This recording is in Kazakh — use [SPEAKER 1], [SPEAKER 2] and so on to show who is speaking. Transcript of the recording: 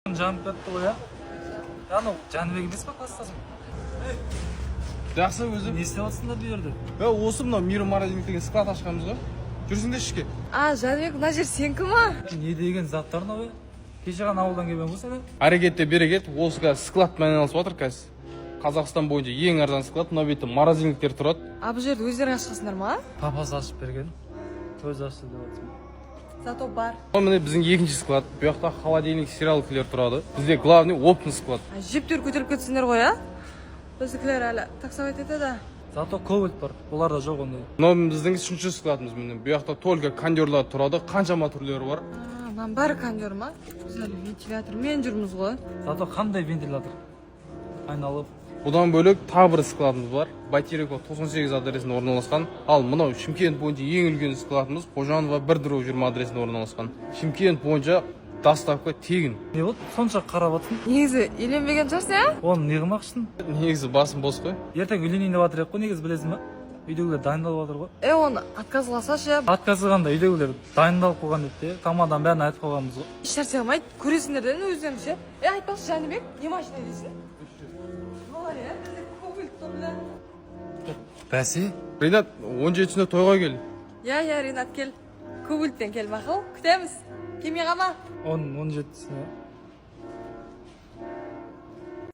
[SPEAKER 1] Жанып кетті ғой, иә. Анау Жәнібек емес па, класстасың?
[SPEAKER 2] Жақсы, өзі.
[SPEAKER 1] Не істеп жатсыңдар бұл жерде?
[SPEAKER 2] Е, осы мынау «Миру морозильник» деген склад ашқанбыз ғой, жүрсіңдерші ішке.
[SPEAKER 3] А, Жәнібек, мына жер сенікі ма?
[SPEAKER 1] Не деген заттар мынау, е? Кеше ғана ауылдан келген ғой сен, е?
[SPEAKER 2] Әрекет те берекет. Осы қазір складпен айналысып жатыр. Қазір Қазақстан бойынша ең арзан склад. Мына бетте морозильниктер тұрады.
[SPEAKER 3] А, бұл жерді өздерің ашқансыңдар ма?
[SPEAKER 1] Папасы ашып берген, өзі ашты деп жатсың.
[SPEAKER 3] Зато бар.
[SPEAKER 2] Міне, біздің екінші склад. Бұл жақта холодильник, стиралкалер тұрады. Бізде главный оптовый склад.
[SPEAKER 3] А, жептер көтеріп кетсіңдер ғой, а? Біздікілер әлі таксовать етеді.
[SPEAKER 1] Зато кобальт бар, оларда жоқ ондай.
[SPEAKER 2] Мынау біздің үшінші складымыз. Міне, бұл жақта только кондерлар тұрады, қаншама түрлері бар.
[SPEAKER 3] А, мынаның бәрі кондер ма? Біз әлі вентилятормен жүрміз ғой.
[SPEAKER 1] Зато қандай вентилятор айналып.
[SPEAKER 2] Бұдан бөлек тағы бір складымыз бар, Байтерекова 98 адресінде орналасқан. Ал мынау Шымкент бойынша ең үлкен складымыз, Қожанова 1/20 адресінде орналасқан. Шымкент бойынша доставка тегін.
[SPEAKER 1] Не болды, сонша қарап жатсың?
[SPEAKER 3] Негізі үйленбеген шығарсың, иә?
[SPEAKER 1] Оны не қылмақшысың?
[SPEAKER 2] Негізі басым бос қой.
[SPEAKER 1] Ертең үйленейін деп жатыр едік қой негізі, білесің ба? Үйдегілер дайындалып жатыр ғой.
[SPEAKER 3] Е, оны отказ қылсашы, иә.
[SPEAKER 1] Отказы қандай, үйдегілер дайындалып қойған дейді де, тамаданың бәрін айтып қойғанбыз ғой.
[SPEAKER 3] Ешнәрсе қылмайды, көресіңдер де өздерің ше. Е, айтпақшы, Жәнібек, не машина дейсің? Олар, иә, бізде кобальт қой, бля.
[SPEAKER 1] Бәсе.
[SPEAKER 2] Ринат, 17-сінде тойға кел.
[SPEAKER 3] Иә, Ринат, кел, кобальтпен кел, мақұл, күтеміз, келмей қалма.
[SPEAKER 1] 17-сіне.